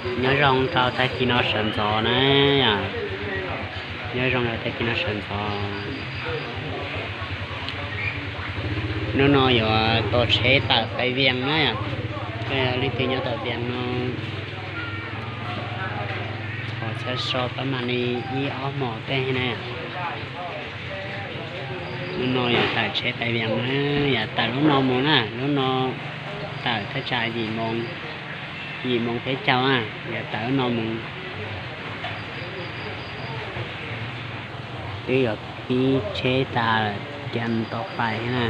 Nyob zoo rau tag kis no sawv ntxov na yom. Nyob zoo rau tag kis no sawv ntxov. Hnub no yuav tos tsheb tawm pais Vias na yom. Leej twg nyob tom Vias no, thov txhawb so pab mam li ib ob hmos tej na yom. Hnub no yuav tawm tsheb pais Vias na, yuav tawm lub no mus na, lub no tawm thaj tsam yim moos, yim moos peb caug na, yuav tawm lub no mus. Twb yuav pib tsheb tas lawm, cia mus tau pais na.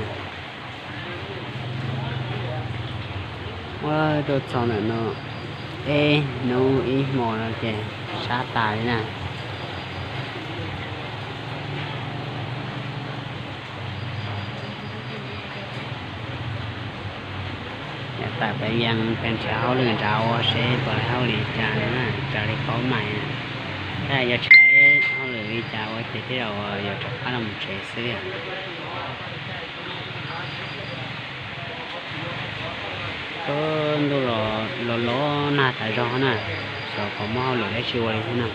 Ua tuaj txog ntawm no, ib hnub ib hmos no ces sab tas li na. Yuav tawm pais Vias, peb nrhiav hauj lwm nrad ua seb puas tau hauj lwm li cas na, raws li paub mais. Yog tsis tau hauj lwm li cas ua ces tej zaum yuav rov qab los mus tsev xwb. Ntuj los los nag tas zog na, xyov puas muaj hauj lwm dab tsi ua li thiab na.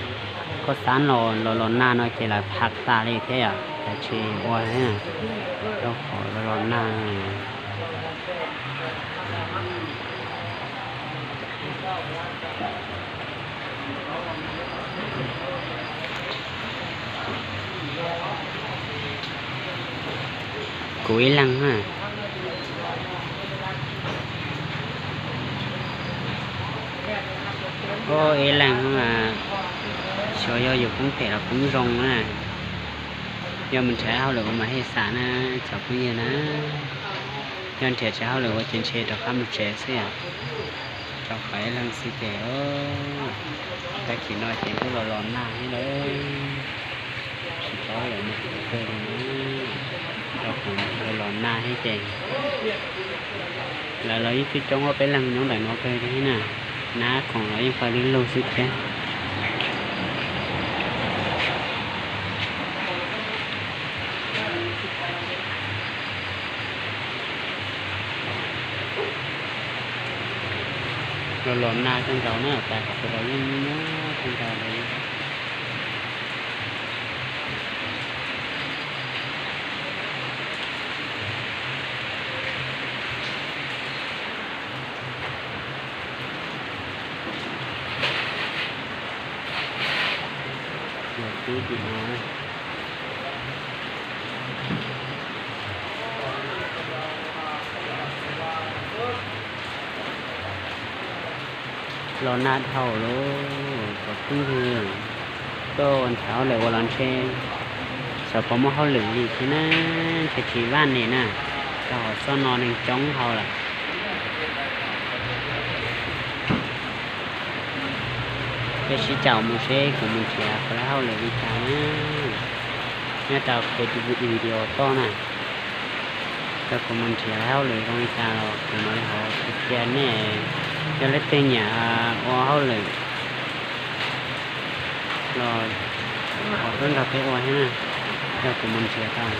Koj xav los los los nag no ces lawv phaj tas li thiab yom, lawv tsis ua thiab na, rau qhov los los nag. Kuv ib leeg na. Ib leeg mas xyov yog yus poob phem los poob zoo na. Yog mus nrhiav hauj lwm ua mas hej xam na, cov phooj ywg na. Yog nrhiav tsis hauj lwm ua ces ntshe rov qab mus tsev xwb yom. Rau qhov ib leeg xwb ces tag kis no ces kuj los los nag thiab lawm. Tsis paub lawm mus kuv kawg li, rau qhov los los nag thiab ces lawv los yeej coob coob, ob peb leeg nyob ntawm no kawg li thiab na. Nab khoom los yeej pawg lug lug xwb thiab. Los los nag kawg nkaus na, tas kuv los yeej nyuaj nyuaj kawg nkaus li. Los tib tim no. Los nag dhau lawm, cov phooj ywg, tuaj ua nrhiav hauj lwm ua los ntshe xyov puas muaj hauj lwm li thiab na, ntshe tsis vaj li na, rau qhov txoj no neeg coob dhau lawm. Peb sib caum mus seb kuv mus nrhiav puas tau hauj lwm li cas na. Nyob rau kuv tus video toj na, yog kuv mus nrhiav hauj lwm zoo li cas los kuv mam li ho qhia nej. Yog leej twg nyiam ua hauj lwm los ho tuaj nrog peb ua thiab na, yog kuv mus nrhiav tau.